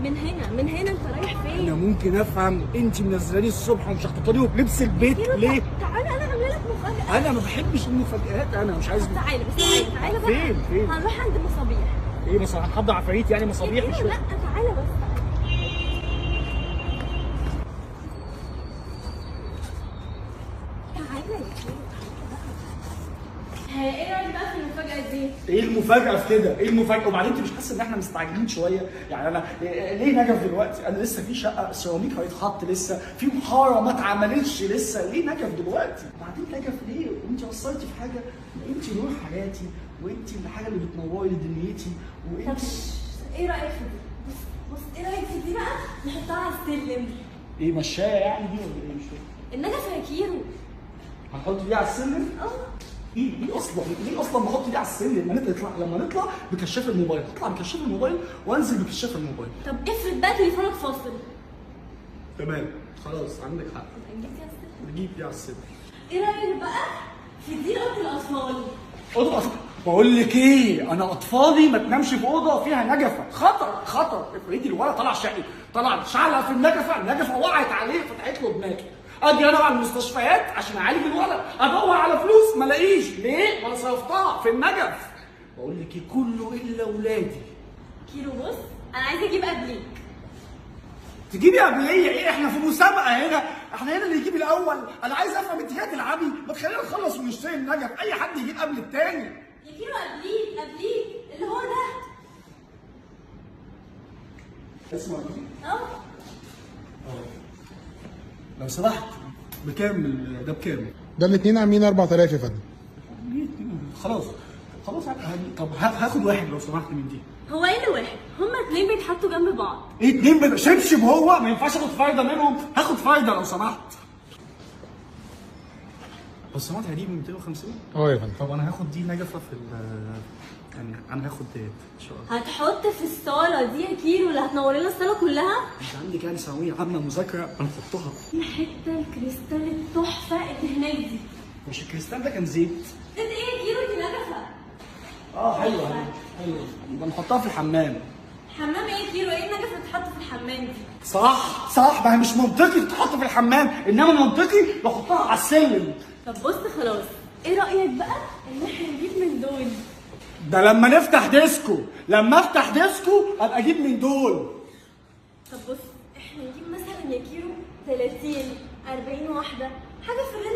من هنا، من هنا انت رايح فين؟ انا ممكن افهم انت منزلاني الصبح ومش حاطه بلبس البيت ليه؟ تعالى انا عامله لك مفاجاة. انا ما بحبش المفاجآت، انا مش عايز. تعالى بس، تعالى تعالى بقى. فين فين؟ هنروح عند مصابيح. ايه مثلا هنحضر عفاريت يعني مصابيح؟ مش لا تعالى بس. تعالى يا كيرو تعالى بقى. ايه رايك بقى في المفاجأة دي؟ ايه المفاجأة في كده؟ ايه المفاجأة؟ وبعدين انت مش حاسة ان احنا مستعجلين شوية؟ يعني انا ليه نجف دلوقتي؟ انا لسه في شقة سيراميك هيتحط لسه، في محارة ما اتعملتش لسه، ليه نجف دلوقتي؟ وبعدين نجف ليه؟ وانت قصرتي في حاجة؟ انت نور حياتي، وانت الحاجة اللي بتنوري دنيتي، وانت. طب ايه رأيك في دي؟ بص بص ايه رأيك في دي بقى؟ نحطها على السلم. ايه مشاية يعني دي ولا ايه؟ مش فاهم. النجف يا كيرو. هنحط دي على السلم؟ اه. ايه ليه اصلا؟ ليه اصلا بحط دي على السلم؟ لما نطلع بكشاف الموبايل، اطلع بكشاف الموبايل وانزل بكشاف الموبايل. طب افرض بقى تليفونك فاصل. تمام خلاص عندك حق. نجيب دي على السلم. نجيب دي على السلم. ايه رايك بقى في دي اوضة الاطفال؟ اوضة الاطفال؟ بقول لك ايه، انا اطفالي ما تنامش في اوضة فيها نجفه، خطر خطر. افرضي الولد طلع شقي، طلع شعلق في النجفه، النجفه وقعت عليه فتحت له دماغه. اجي انا على المستشفيات عشان اعالج الولد، ادور على فلوس ما الاقيش، ليه؟ ما انا صرفتها في النجف. بقول لك ايه، كله الا ولادي. كيرو بص، انا عايزه اجيب قبليك. تجيبي قبليه ايه؟ احنا في مسابقة هنا، احنا هنا اللي يجيب الاول. انا عايز افهم انت هي تلعبي، ما تخلينا نخلص ونشتري النجف، اي حد يجيب قبل التاني. يا كيرو قبليك قبليك اللي هو ده. اسمه ايه؟ اه. لو سمحت بكام ده؟ بكام؟ ده الاثنين عاملين 4000 يا فندم. خلاص خلاص. طب هاخد واحد لو سمحت من دي. هو ايه اللي واحد؟ هما اتنين بيتحطوا جنب بعض. ايه اتنين؟ شبشب هو؟ ما ينفعش اخد فايده منهم، هاخد فايده لو سمحت. لو سمحت هدي ب 250؟ اه يا فندم. طب انا هاخد دي نجفه في يعني انا هاخد ديت ان شاء الله. هتحط في الصاله دي يا كيرو اللي هتنور لنا الصاله كلها؟ انت عندك يعني ثانوية عامة مذاكرة هنحطها. الحتة الكريستال التحفة اللي هناك دي. مش الكريستال ده كان زيت؟ زيت ايه يا كيرو؟ دي نجفه. اه حلوة حلوة، يبقى نحطها في الحمام. حمام ايه يا كيرو؟ ايه النجفه اللي بتتحط في الحمام دي؟ صح صح، ما هي مش منطقي تتحط في الحمام، انما منطقي بحطها على السلم. طب بص خلاص، ايه رايك بقى ان احنا نجيب من دول؟ ده لما نفتح ديسكو، لما افتح ديسكو ابقى اجيب من دول. طب بص، احنا نجيب مثلا يا كيرو 30 40 واحدة، حاجة في ال range.